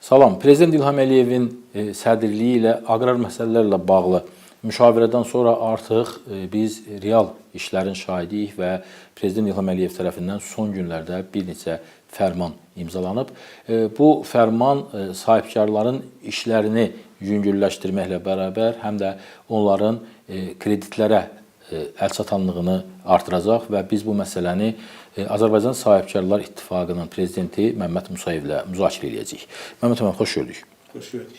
Salam. Prezident İlham Əliyevin sədrliyi ilə aqrar məsələlərlə bağlı müşavirədən sonra artıq biz real işlərin şahidiyik və Prezident İlham Əliyev tərəfindən son günlərdə bir neçə fərman imzalanıb. Bu fərman sahibkarların işlərini yüngülləşdirməklə bərabər həm də onların kreditlərə əlçatanlığını artıracaq və biz bu məsələni Azərbaycan Sahibkarlar İttifaqının prezidenti Məmməd Musayevlə müzakirə eləyəcəyik. Məmməd müəllim, xoş gördük. Xoş gördük.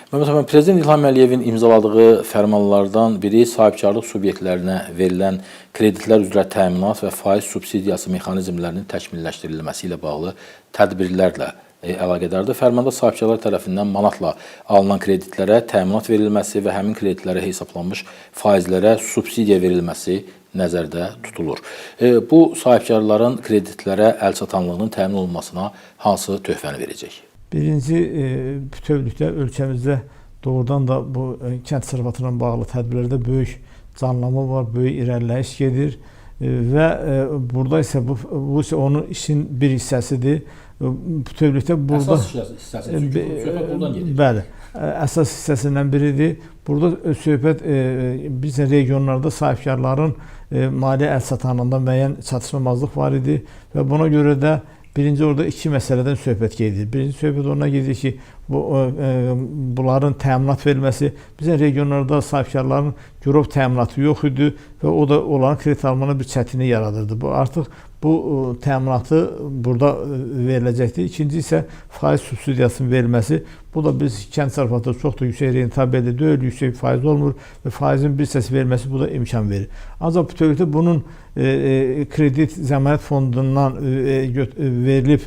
Məmməd müəllim, Prezident İlham Əliyevin imzaladığı fərmanlardan biri sahibkarlıq subyektlərinə verilən kreditlər üzrə təminat və faiz subsidiyası mexanizmlərinin təkmilləşdirilməsi ilə bağlı tədbirlərlə əlaqədardır. Fərmanda sahibkarlar tərəfindən manatla alınan kreditlərə təminat verilməsi və həmin kreditlərə hesablanmış faizlərə subsidiya verilməsi nəzərdə tutulur. Bu sahibkarların kreditlərə əlçatanlığının təmin olunmasına hansı töhfəni verəcək? Birinci, bütövlükdə ölkəmizdə doğrudan da bu kənd təsərrüfatı ilə bağlı tədbirlərdə böyük canlanma var, böyük irəliləyiş gedir və burada isə bu isə onun işin bir hissəsidir. Bütövlükdə burada əsas hissəsi, çünki söhbət buradan gedir. Bəli, əsas hissəsindən biridir. Burada söhbət bizə regionlarda sahibkarların maliyyə əlçatanlığında müəyyən çatışmamazlıq var idi və buna görə də birinci orada iki məsələdən söhbət gedir. Birinci söhbət ondan gedir ki, bunların təminat verilməsi. Bizə regionlarda sahibkarların girov təminatı yox idi və o da onların kredit almağına bir çətinlik yaradırdı. Bu artıq bu təminatı burada veriləcəkdir. İkinci isə faiz subsidiyasının verilməsi. Bu da biz kənd təsərrüfatı çox da yüksək rentabelli deyil, yüksək faiz olmur və faizin bir hissəsi verilməsi bu da imkan verir. Ancaq bütövlükdə bunun kredit zəmanət fondundan verilib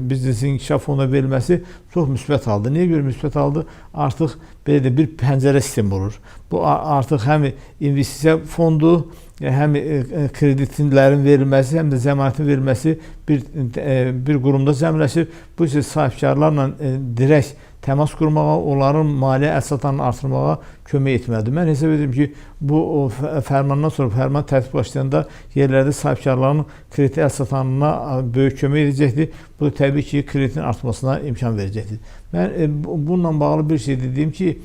biznesin inkişaf fonduna verilməsi çox müsbət haldır. Niyə görə müsbət haldır? Artıq belə də bir pəncərə sistemi olur. Bu artıq həm investisiya fondu, həm kreditlərin verilməsi, həm də zəmanətin verilməsi bir qurumda cəmləşir. Bu isə sahibkarlarla direkt təmas qurmağa, onların maliyyə əlçatanını artırmağa kömək etməlidir. Mən hesab edirəm ki, bu fərmandan sonra, fərman tərtib başlayanda yerlərdə sahibkarların kredit əlçatanına böyük kömək edəcəkdir. Bu da təbii ki, kreditin artmasına imkan verəcəkdir. Mən bununla bağlı bir şey dediyim ki,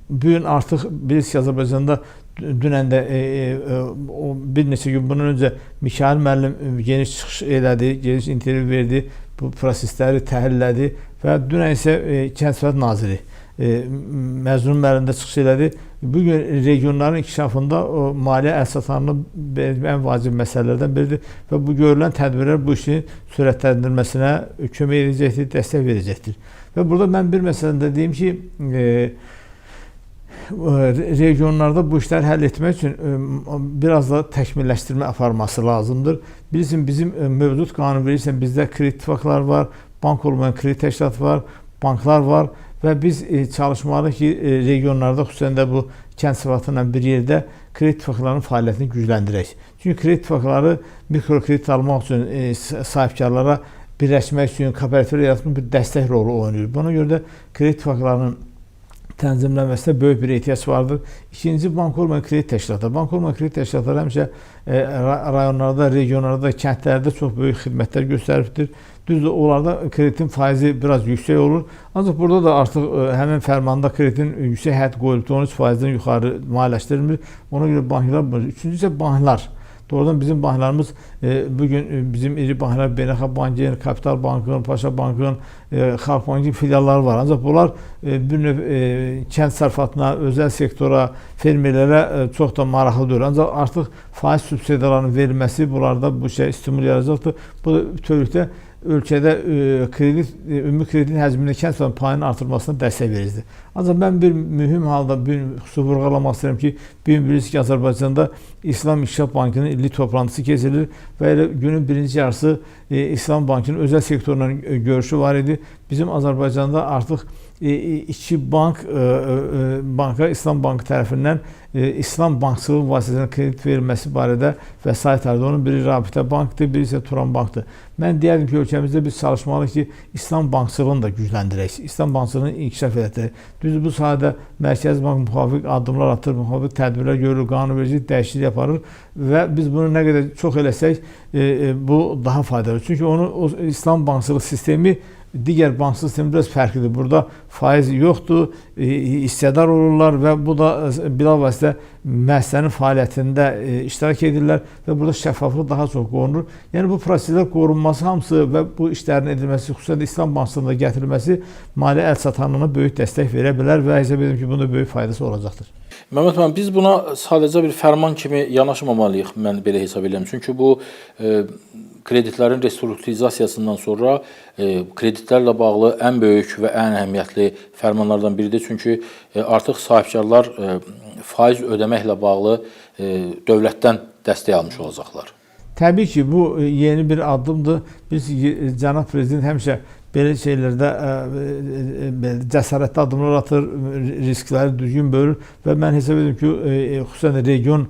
bu gün artıq bilirsiniz ki, Azərbaycanda dünən də bir neçə gün bundan öncə Mikail müəllim geniş çıxış elədi, geniş intervyu verdi, bu prosesləri təhlil və dünən isə Kənd Təsərrüfatı Naziri Məzlum müəllim də çıxış elədi. Bu gün regionların inkişafında o maliyyə əlçatanlığı ən vacib məsələlərdən biridir və bu görülən tədbirlər bu işin sürətləndirilməsinə kömək edəcəkdir, dəstək verəcəkdir. Və burada mən bir məsələni də deyim ki, regionlarda bu işləri həll etmək üçün biraz da təkmilləşdirmə aparması lazımdır. Bilirsin, bizim mövcud qanun verirsən, bizdə kredit ittifaqları var, bank olmayan kredit təşkilatı var, banklar var və biz çalışmalıyıq ki, regionlarda, xüsusən də bu kənd təsərrüfatı ilə bir yerdə kredit ittifaqlarının fəaliyyətini gücləndirək. Çünki kredit ittifaqları mikrokredit almaq üçün sahibkarlara birləşmək üçün, kooperativlər yaratmaq bir dəstək rolu oynayır. Buna görə də kredit ittifaqlarının tənzimlənməsinə böyük bir ehtiyac vardır. İkinci, bank olmayan kredit təşkilatları. Bank olmayan kredit təşkilatları həmişə rayonlarda, regionlarda, kəndlərdə çox böyük xidmətlər göstəribdir. Düzdür, onlarda kreditin faizi biraz yüksək olur. Ancaq burada da artıq həmin fərmanda kreditin yüksək hədd qoyulubdur, 13%-dən yuxarı maliyyələşdirilmir. Ona görə banklar, üçüncü isə banklar. Doğrudan bizim banklarımız bugün bizim iri banklar Beynəlxalq Bankın, Kapital Bankın, Paşa Bankın, Xalq Bankın filialları var. Ancaq bunlar bir növ kənd təsərrüfatına, özəl sektora, fermerlərə çox da maraqlı deyil. Ancaq artıq faiz subsidiyalarının verilməsi bunlarda bu şey stimul yaradacaqdır. Bu da bütövlükdə ölkədə kredit, ümumi kreditin həcmində kənd təsərrüfatının payının artırılmasına dəstək vericidir. Ancaq mən bir mühüm halda bir xüsusi vurğulamaq istəyirəm ki, bu gün bilirsiniz ki, Azərbaycanda İslam İnkişaf Bankının illik toplantısı keçirilir və elə günün birinci yarısı İslam Bankının özəl sektorla görüşü var idi. Bizim Azərbaycanda artıq iki bank banka İslam Bankı tərəfindən İslam bankçılığı vasitəsilə kredit verilməsi barədə vəsait var. Onun biri Rabitə Bankdır, biri isə Turan Bankdır. Mən deyərdim ki, ölkəmizdə biz çalışmalıyıq ki, İslam bankçılığını da gücləndirək, İslam bankçılığını inkişaf elətdirək. Düzdür, bu sahədə Mərkəzi Bank müvafiq addımlar atır, müvafiq tədbirlər görür, qanunvericilik dəyişiklik aparır və biz bunu nə qədər çox eləsək, bu daha faydalı. Çünki onu o İslam bankçılıq sistemi Digər banksız sistem biraz fərqlidir. Burada faiz yoxdur, hissədar olurlar və bu da bilavasitə müəssisənin fəaliyyətində iştirak edirlər və burada şəffaflıq daha çox qorunur. Yəni bu proseslər qorunması hamısı və bu işlərin edilməsi, xüsusən də İslam bankçılığına gətirilməsi maliyyə əlçatanlığına böyük dəstək verə bilər və hesab edirəm ki, bunda böyük faydası olacaqdır. Məmməd müəllim, biz buna sadəcə bir fərman kimi yanaşmamalıyıq, mən belə hesab edirəm. Çünki bu kreditlərin restrukturizasiyasından sonra kreditlərlə bağlı ən böyük və ən əhəmiyyətli fərmanlardan biridir. Çünki artıq sahibkarlar faiz ödəməklə bağlı dövlətdən dəstək almış olacaqlar. Təbii ki, bu yeni bir addımdır. Bilirsiniz ki, cənab prezident həmişə belə şeylərdə belə cəsarətli addımlar atır, riskləri düzgün bölür və mən hesab edirəm ki, xüsusən də region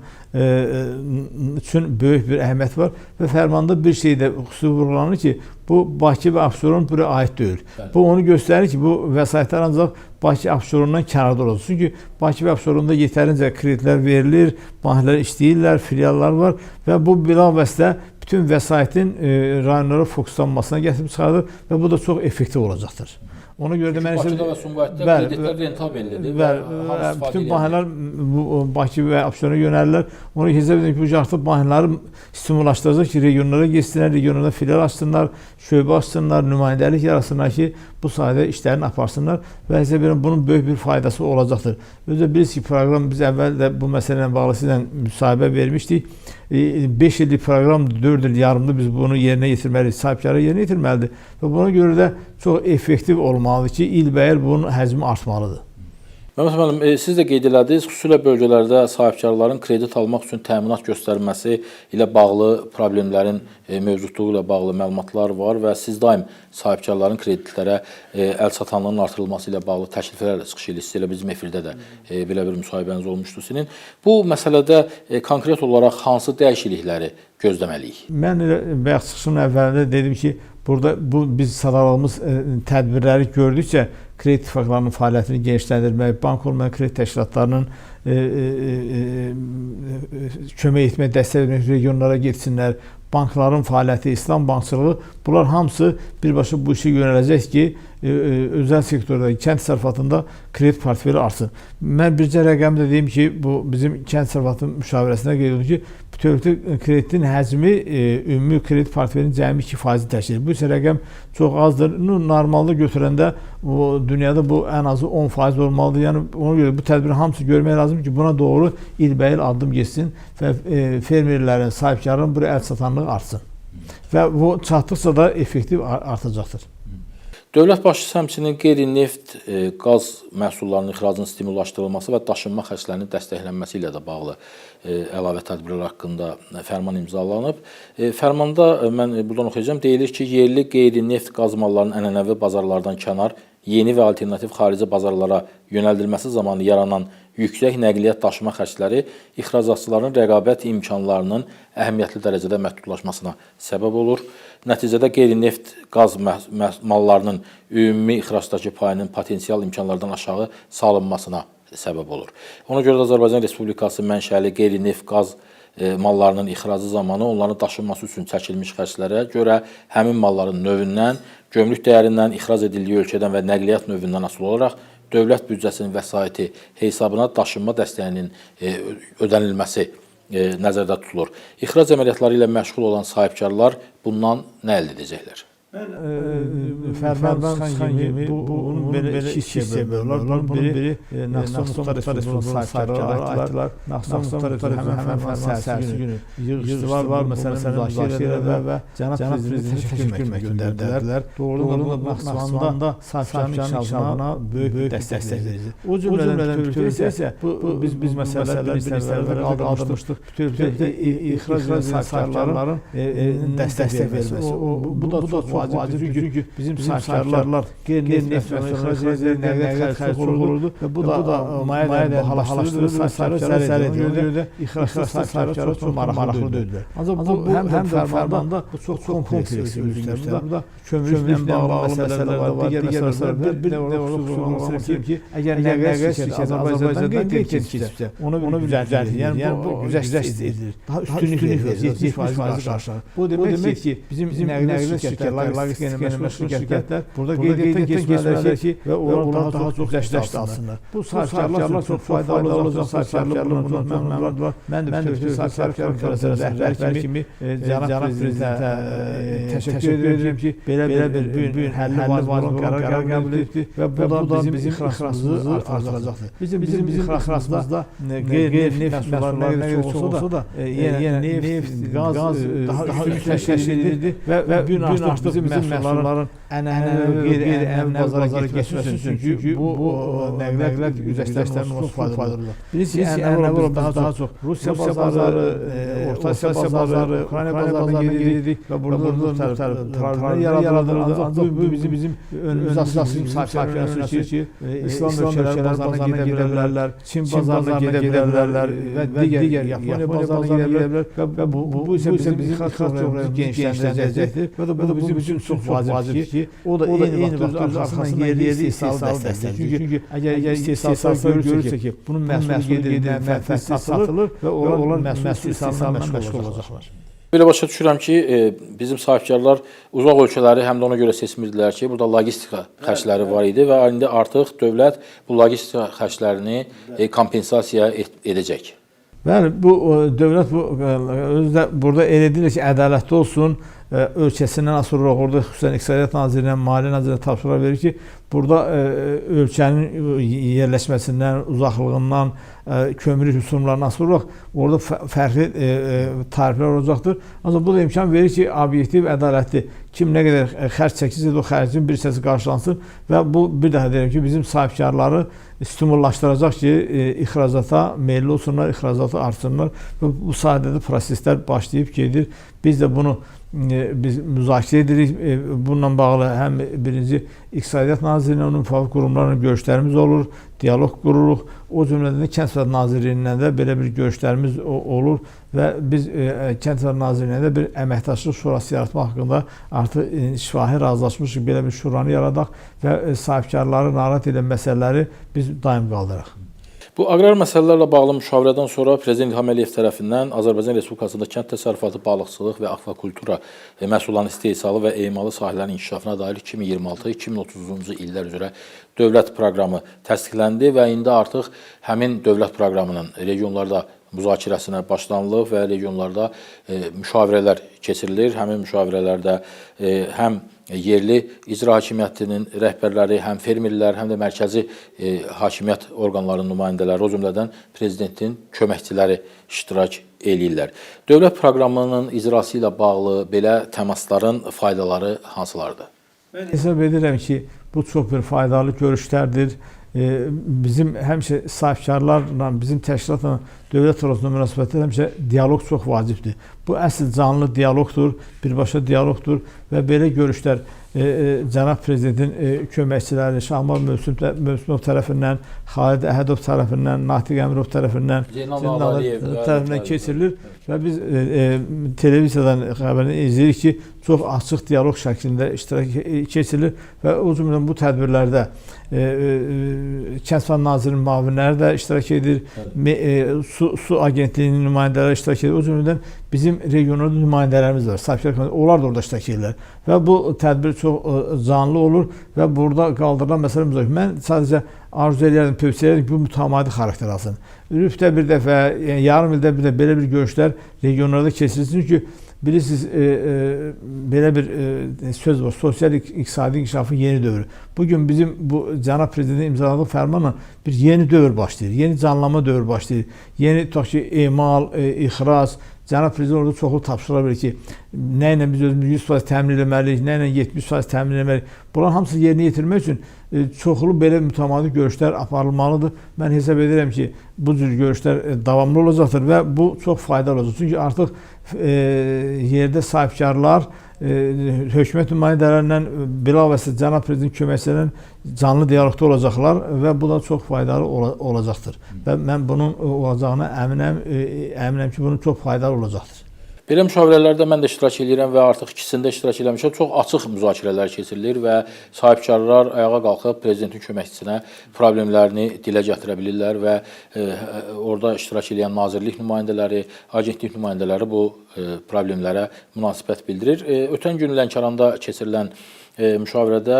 üçün böyük bir əhəmiyyəti var və fərmanda bir şey də xüsusi vurğulanır ki, bu Bakı və Abşeron buraya aid deyil. Bəli. Bu onu göstərir ki, bu vəsaitlər ancaq Bakı Abşerondan kənarda olacaq. Çünki Bakı və Abşeronda yetərincə kreditlər verilir, banklar işləyirlər, filiallar var və bu bilavasitə bütün vəsaitin rayonlara fokuslanmasına gətirib çıxardır və bu da çox effektiv olacaqdır. Ona görə də mən Bakıda və Sumqayıtda kreditlər rentabellidir və bütün banklar Bakı və Abşerona yönəlirlər. Ona hesab edirəm ki, bu artıq bankları stimullaşdıracaq ki, regionlara getsinlər, regionlarda filial açsınlar, şöbə açsınlar, nümayəndəlik yaratsınlar ki, bu sahədə işlərini aparsınlar və hesab edirəm bunun böyük bir faydası olacaqdır. Özü də bilirsiniz ki, proqram biz əvvəl də bu məsələ ilə bağlı sizlə müsahibə vermişdik. 5 illik proqram 4 il yarımda biz bunu yerinə yetirməliyik, sahibkarı yerinə yetirməlidir və buna görə də çox effektiv olmalıdır ki, ilbəil bunun həcmi artmalıdır. Məmməd müəllim, siz də qeyd elədiniz, xüsusilə bölgələrdə sahibkarların kredit almaq üçün təminat göstərməsi ilə bağlı problemlərin mövcudluğu ilə bağlı məlumatlar var və siz daim sahibkarların kreditlərə əlçatanlığının artırılması ilə bağlı təkliflərlə çıxış edirsiniz. Elə bizim efirdə də belə bir müsahibəniz olmuşdu sizin. Bu məsələdə konkret olaraq hansı dəyişiklikləri gözləməliyik? Mən elə bayaq çıxışımın əvvəlində dedim ki, burada bu biz sadaladığımız tədbirləri gördükcə kredit ittifaqlarının fəaliyyətini genişləndirmək, bank olmayan kredit təşkilatlarının kömək etmək, dəstək etmək, regionlara getsinlər, bankların fəaliyyəti, İslam bankçılığı, bunlar hamısı birbaşa bu işə yönələcək ki, özəl sektorda, kənd təsərrüfatında kredit portfeli artsın. Mən bircə rəqəmi də deyim ki, bu bizim kənd təsərrüfatı müşavirəsində qeyd olunur ki, bütövlükdə kreditin həcmi ümumi kredit portfelinin cəmi 2% təşkil edir. Bu isə rəqəm çox azdır. Normalda götürəndə o, dünyada bu ən azı 10% olmalıdır. Yəni ona görə bu tədbirin hamısı görmək lazımdır ki, buna doğru ilbəil addım getsin və fermerlərin, sahibkarların buraya əlçatanlığı artsın. Və bu çatdıqca da effektiv artacaqdır. Dövlət başçısı həmçinin qeyri-neft qaz məhsullarının ixracının stimullaşdırılması və daşınma xərclərinin dəstəklənməsi ilə də bağlı əlavə tədbirlər haqqında fərman imzalanıb. Fərmanda mən buradan oxuyacağam. Deyilir ki, yerli qeyri-neft qaz mallarının ənənəvi bazarlardan kənar yeni və alternativ xarici bazarlara yönəldilməsi zamanı yaranan yüksək nəqliyyat daşıma xərcləri ixracatçıların rəqabət imkanlarının əhəmiyyətli dərəcədə məhdudlaşmasına səbəb olur. Nəticədə qeyri-neft qaz mallarının ümumi ixracdakı payının potensial imkanlardan aşağı salınmasına səbəb olur. Ona görə də Azərbaycan Respublikası mənşəli qeyri-neft qaz mallarının ixracı zamanı onların daşınması üçün çəkilmiş xərclərə görə həmin malların növündən, gömrük dəyərindən, ixrac edildiyi ölkədən və nəqliyyat növündən asılı olaraq dövlət büdcəsinin vəsaiti hesabına daşınma dəstəyinin ödənilməsi nəzərdə tutulur. İxrac əməliyyatları ilə məşğul olan sahibkarlar bundan nə əldə edəcəklər? Fərman çıxan kimi bunun belə iki hissəyə bölürlər. Bunun biri Naxçıvan Muxtar Respublikasının sahibkarlara aiddirlər. Naxçıvan Muxtar Respublikasının həmən fərman səhərsi günü yığışdılar var, məsələn müzakirə və cənab prezidentə təşəkkür məktubu göndərdilər. Doğrudan da bu Naxçıvanda sahibkarın inkişafına böyük dəstək verir. O cümlədən bütövlükdə isə bu biz məsələləri bir hissələrdə qaldırmışdıq. Bütövlükdə ixrac edən sahibkarların dəstək verilməsi. Bu da çox vacibdir, çünki bizim sahibkarlar qeyri-neft məhsullarını ixrac edir, nəqliyyat xərci olurdu və bu da mayə dəyərini bahalaşdırır və sahibkarlar zərər edir. Ona görə də ixracçı sahibkarlar çox maraqlı deyildilər. Ancaq bu həm də fərmanda bu çox kompleks özünü göstərir. Burada kömürlüklə bağlı məsələlər də var, digər məsələlər də bir də xüsusi məsələ ki, əgər nəqliyyat şirkəti Azərbaycandan qeyd keçibsə, ona bir düzəltilir. Yəni bu güzəşt edilir. Daha üstünlük verilir, 70% qarşılanır. Bu demək ki, bizim nəqliyyat şirkətləri logistika ilə məşğul şirkətlər burada qeydiyyatdan keçməlidirlər ki, və onlar daha çox güzəşt alsınlar. Bu sahibkarlar çox faydalı olacaq, sahibkarlar bundan məmnundular. Mən də bütün sahibkar konfransının rəhbəri kimi cənab prezidentə təşəkkür edirəm ki, belə bir bu gün həlli vacib olan qərar qəbul edibdir və bu da bizim ixracımızı artıracaqdır. Bizim ixracımızda qeyri-neft məhsulları nə qədər çox olsa da, yenə neft, qaz daha üstün təşkil edirdi və bu gün artıq bizim məhsulların ənənəvi qeyri-ənənəvi bazara getməsi üçün, çünki bu nəqliyyat güzəştlərinin çox faydalıdır. Bilirsiniz ki, ənənəvi olaraq daha çox Rusiya bazarı, Orta Asiya bazarı, Ukrayna bazarına gedirik və burada müxtəlif problemlər yaradılır. Ancaq bu bizim önümüzü açır, sahibkarlar açır ki, İslam ölkələri bazarına gedə bilərlər, Çin bazarına gedə bilərlər və digər Yaponiya bazarına gedə bilərlər və bu isə bizim ixrac coğrafyamızı genişləndirəcəkdir və bu da bizim üçün çox vacibdir ki, o da eyni vaxtda öz arxasından yerli istehsalı dəstəkləyir. Çünki əgər istehsalçılar görürsə ki, bunun məhsulu gedir, mənfəətli satılır və onlar məhsul istehsalına məşğul olacaqlar. Belə başa düşürəm ki, bizim sahibkarlar uzaq ölkələri həm də ona görə seçmirdilər ki, burada logistika xərcləri var idi və indi artıq dövlət bu logistika xərclərini kompensasiya edəcək. Bəli, bu dövlət bu özü də burada elə edir ki, ədalətli olsun, ölkəsindən asılı olaraq orada xüsusən İqtisadiyyat Nazirliyinə, Maliyyə Nazirliyinə tapşırıq verir ki, burada ölkənin yerləşməsindən, uzaqlığından, kömürlük rüsumlarından asılı olaraq orada fərqli tariflər olacaqdır. Ancaq bu da imkan verir ki, obyektiv, ədalətli, kim nə qədər xərc çəkirsə, o xərcin bir hissəsi qarşılansın və bu bir daha deyirəm ki, bizim sahibkarları stimullaşdıracaq ki, ixracata meyilli olsunlar, ixracatı artırsınlar və bu sahədə də proseslər başlayıb gedir. Biz də bunu biz müzakirə edirik. Bununla bağlı həm birinci İqtisadiyyat Nazirliyinə, onun müvafiq qurumlarla görüşlərimiz olur, dialoq qururuq. O cümlədən də Kənd Təsərrüfatı Nazirliyindən də belə bir görüşlərimiz olur və biz Kənd Təsərrüfatı Nazirliyinə də bir əməkdaşlıq şurası yaratmaq haqqında artıq şifahi razılaşmışıq, belə bir şuranı yaradaq və sahibkarları narahat edən məsələləri biz daim qaldıraq. Bu aqrar məsələlərlə bağlı müşavirədən sonra Prezident İlham Əliyev tərəfindən Azərbaycan Respublikasında kənd təsərrüfatı, balıqçılıq və akvakultura məhsullarının istehsalı və emalı sahələrinin inkişafına dair 2026-2030-cu illər üzrə dövlət proqramı təsdiqləndi və indi artıq həmin dövlət proqramının regionlarda müzakirəsinə başlanılıb və regionlarda müşavirələr keçirilir. Həmin müşavirələrdə həm yerli icra hakimiyyətinin rəhbərləri, həm fermerlər, həm də mərkəzi hakimiyyət orqanlarının nümayəndələri, o cümlədən prezidentin köməkçiləri iştirak eləyirlər. Dövlət proqramının icrası ilə bağlı belə təmasların faydaları hansılardır? Mən hesab edirəm ki, bu çox bir faydalı görüşlərdir. Bizim həmişə sahibkarlarla, bizim təşkilatla dövlət arasında münasibətdə həmişə dialoq çox vacibdir. Bu əsl canlı dialoqdur, birbaşa dialoqdur və belə görüşlər cənab prezidentin köməkçiləri Şahmar Mövsümov tərəfindən, Xalid Əhədov tərəfindən, Natiq Əmirov tərəfindən, Zeynal Əliyev tərəfindən keçirilir və biz televiziyadan xəbərini izləyirik ki, çox açıq dialoq şəklində iştirak keçirilir və o cümlədən bu tədbirlərdə Kənd Təsərrüfatı Nazirinin müavinləri də iştirak edir, su agentliyinin nümayəndələri iştirak edir. O cümlədən bizim regionda nümayəndələrimiz var, sahibkar komissiyası, onlar da orada iştirak edirlər və bu tədbir çox canlı olur və burada qaldırılan məsələ müzakirə. Mən sadəcə arzu eləyərdim, tövsiyə eləyərdim ki, bu mütəmadi xarakter alsın. Rübdə bir dəfə, yəni yarım ildə bir də belə bir görüşlər regionlarda keçirilsin. Çünki bilirsiniz, belə bir söz var, sosial iqtisadi inkişafın yeni dövrü. Bugün bizim bu cənab prezidentin imzaladığı fərmanla bir yeni dövr başlayır, yeni canlanma dövrü başlayır. Yeni tutaq ki, emal, ixrac, cənab prezident orada çoxlu tapşırıqlar verir ki, nə ilə biz özümüzü 100% təmin etməliyik, nə ilə 70% təmin etməliyik. Bunların hamısını yerinə yetirmək üçün çoxlu belə mütəmadi görüşlər aparılmalıdır. Mən hesab edirəm ki, bu cür görüşlər davamlı olacaqdır və bu çox faydalı olacaq. Çünki artıq yerdə sahibkarlar hökumət nümayəndələrindən bilavasitə cənab prezident köməkçilərlə canlı dialoqda olacaqlar və bu da çox faydalı olacaqdır. Və mən bunun olacağına əminəm, əminəm ki, bunun çox faydalı olacaqdır. Belə müşavirələrdə mən də iştirak eləyirəm və artıq ikisində iştirak eləmişəm. Çox açıq müzakirələr keçirilir və sahibkarlar ayağa qalxıb prezidentin köməkçisinə problemlərini dilə gətirə bilirlər və orada iştirak eləyən nazirlik nümayəndələri, agentlik nümayəndələri bu problemlərə münasibət bildirir. Ötən gün Lənkəranda keçirilən müşavirədə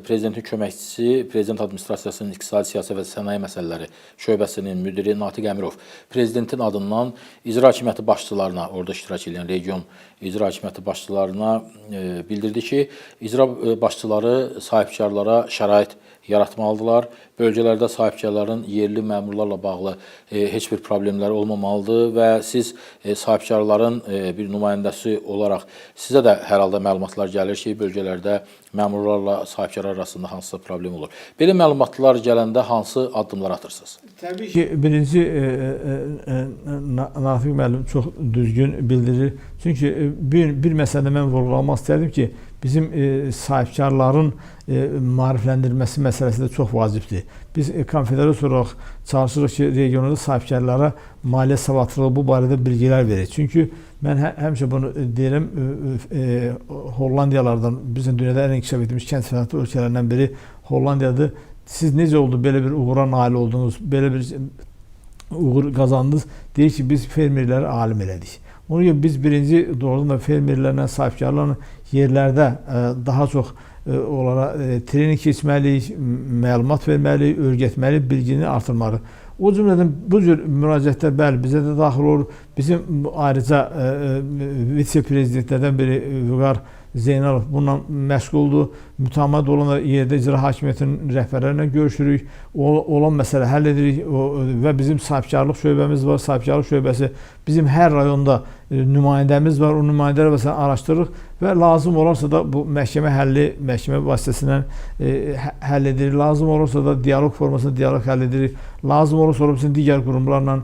prezidentin köməkçisi, Prezident Administrasiyasının İqtisadi, Siyasi və Sənaye Məsələləri şöbəsinin müdiri Natiq Əmirov prezidentin adından icra hakimiyyəti başçılarına, orada iştirak edən region icra hakimiyyəti başçılarına bildirdi ki, icra başçıları sahibkarlara şərait yaratmalıdırlar. Bölgələrdə sahibkarların yerli məmurlarla bağlı heç bir problemləri olmamalıdır və siz sahibkarların bir nümayəndəsi olaraq sizə də hər halda məlumatlar gəlir ki, bölgələrdə məmurlarla sahibkarlar arasında hansısa problem olur. Belə məlumatlar gələndə hansı addımlar atırsınız? Təbii ki, birinci Natiq müəllim çox düzgün bildirir. Çünki bir məsələdə mən vurğulamaq istərdim ki, bizim sahibkarların maarifləndirilməsi məsələsi də çox vacibdir. Biz konfederasiya olaraq çalışırıq ki, regionda sahibkarlara maliyyə savadlılığı bu barədə bilgilər verir. Çünki mən həmişə bunu deyirəm, Hollandiyalardan, bizim dünyada ən inkişaf etmiş kənd sənəti ölkələrindən biri Hollandiyadır. Siz necə oldu belə bir uğura nail oldunuz, belə bir uğur qazandınız? Deyir ki, biz fermerləri alim elədik. Ona görə biz birinci doğrudan da fermerlərlə, sahibkarlarla yerlərdə daha çox onlara trening keçməliyik, məlumat verməliyik, öyrətməliyik, bilgini artırmalıyıq. O cümlədən bu cür müraciətlər bəli bizə də daxil olur. Bizim ayrıca vitse-prezidentlərdən biri Vüqar Zeynalov bununla məşğuldur. Mütəmadi olan yerdə icra hakimiyyətinin rəhbərləri ilə görüşürük. Olan məsələ həll edirik və bizim sahibkarlıq şöbəmiz var. Sahibkarlıq şöbəsi bizim hər rayonda nümayəndəmiz var. O nümayəndələr məsələn araşdırırıq və lazım olarsa da bu məhkəmə həlli, məhkəmə vasitəsilə həll edirik. Lazım olursa da dialoq formasında dialoq həll edirik. Lazım olursa ola bilsin digər qurumlarla,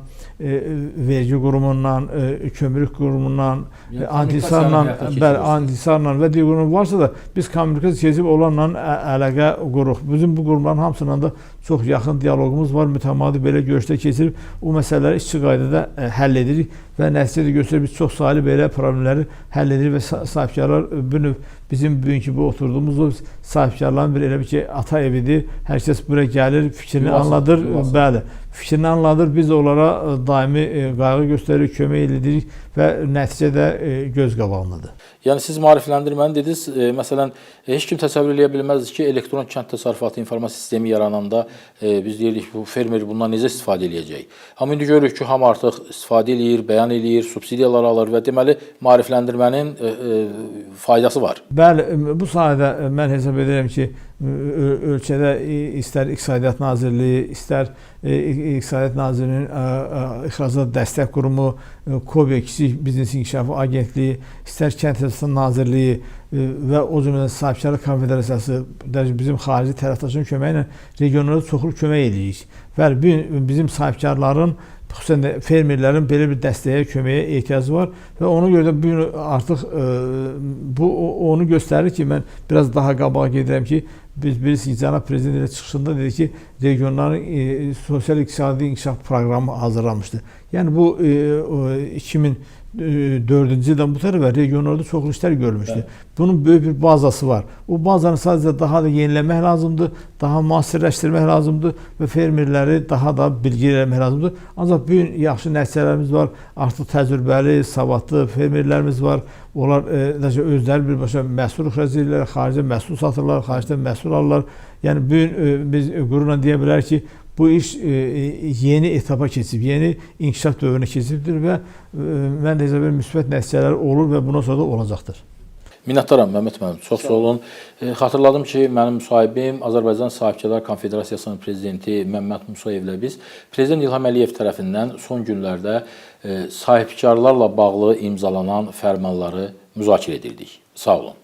vergi qurumundan, kömürlük qurumundan, Yəni, antisarla, bəli, antisarla və digər qurum varsa da biz kommunikasiya keçib onlarla əlaqə qururuq. Bizim bu qurumların hamısıyla da çox yaxın dialoqumuz var. Mütəmadi belə görüşlər keçirib o məsələləri işçi qaydada həll edirik və nəticədə göstərir biz çox saylı belə problemləri həll edirik və sahibkarlar bu növ bizim bugünkü bu oturduğumuz o sahibkarların bir elə bir ki ata evidir. Hər kəs bura gəlir, fikrini Yuvası, anladır. Yuvası. Bəli, fikrini anladır. Biz onlara daimi qayğı göstəririk, kömək edirik və nəticə də göz qabağındadır. Yəni siz maarifləndirməni dediniz. Məsələn, heç kim təsəvvür eləyə bilməzdi ki, elektron kənd təsərrüfatı informasiya sistemi yarananda biz deyirdik bu fermer bundan necə istifadə eləyəcək. Amma indi görürük ki, hamı artıq istifadə eləyir, bəyan eləyir, subsidiyalar alır və deməli maarifləndirmənin faydası var. Bəli, bu sahədə mən hesab edirəm ki, ölkədə istər İqtisadiyyat Nazirliyi, istər İqtisadiyyat Nazirliyinin İxracat Dəstək Qurumu, KOBİ Kiçik Biznes İnkişafı Agentliyi, istər Kənd Təsərrüfatı Nazirliyi və o cümlədən Sahibkarlıq Konfederasiyası, bizim xarici tərəfdaşın köməyi ilə regionlara çoxlu kömək edirik. Bəli, bizim sahibkarların, xüsusən də fermerlərin belə bir dəstəyə, köməyə ehtiyacı var və ona görə də bu gün artıq bu onu göstərir ki, mən biraz daha qabağa gedirəm ki, biz bilirsiniz ki, cənab prezident elə çıxışında dedi ki, regionların sosial-iqtisadi inkişaf proqramı hazırlanmışdı. Yəni bu 2004-cü ildən bu tərəfə regionlarda çoxlu işlər görülmüşdü. Bunun böyük bir bazası var. O bazanı sadəcə daha da yeniləmək lazımdır, daha müasirləşdirmək lazımdır və fermerləri daha da bilgi eləmək lazımdır. Ancaq bu gün yaxşı nəticələrimiz var. Artıq təcrübəli, savadlı fermerlərimiz var. Onlar özləri birbaşa məhsul ixrac edirlər, xaricə məhsul satırlar, xaricdən məhsul alırlar. Yəni bu gün biz qürurla deyə bilərik ki, bu iş yeni etapa keçib, yeni inkişaf dövrünə keçibdir və mən də hesab edirəm müsbət nəticələr olur və bundan sonra da olacaqdır. Minnətdaram Məmməd müəllim, çox sağ olun. Xatırladım ki, mənim müsahibim Azərbaycan Sahibkarlar Konfederasiyasının prezidenti Məmməd Musayevlə biz Prezident İlham Əliyev tərəfindən son günlərdə sahibkarlarla bağlı imzalanan fərmanları müzakirə edirdik. Sağ olun.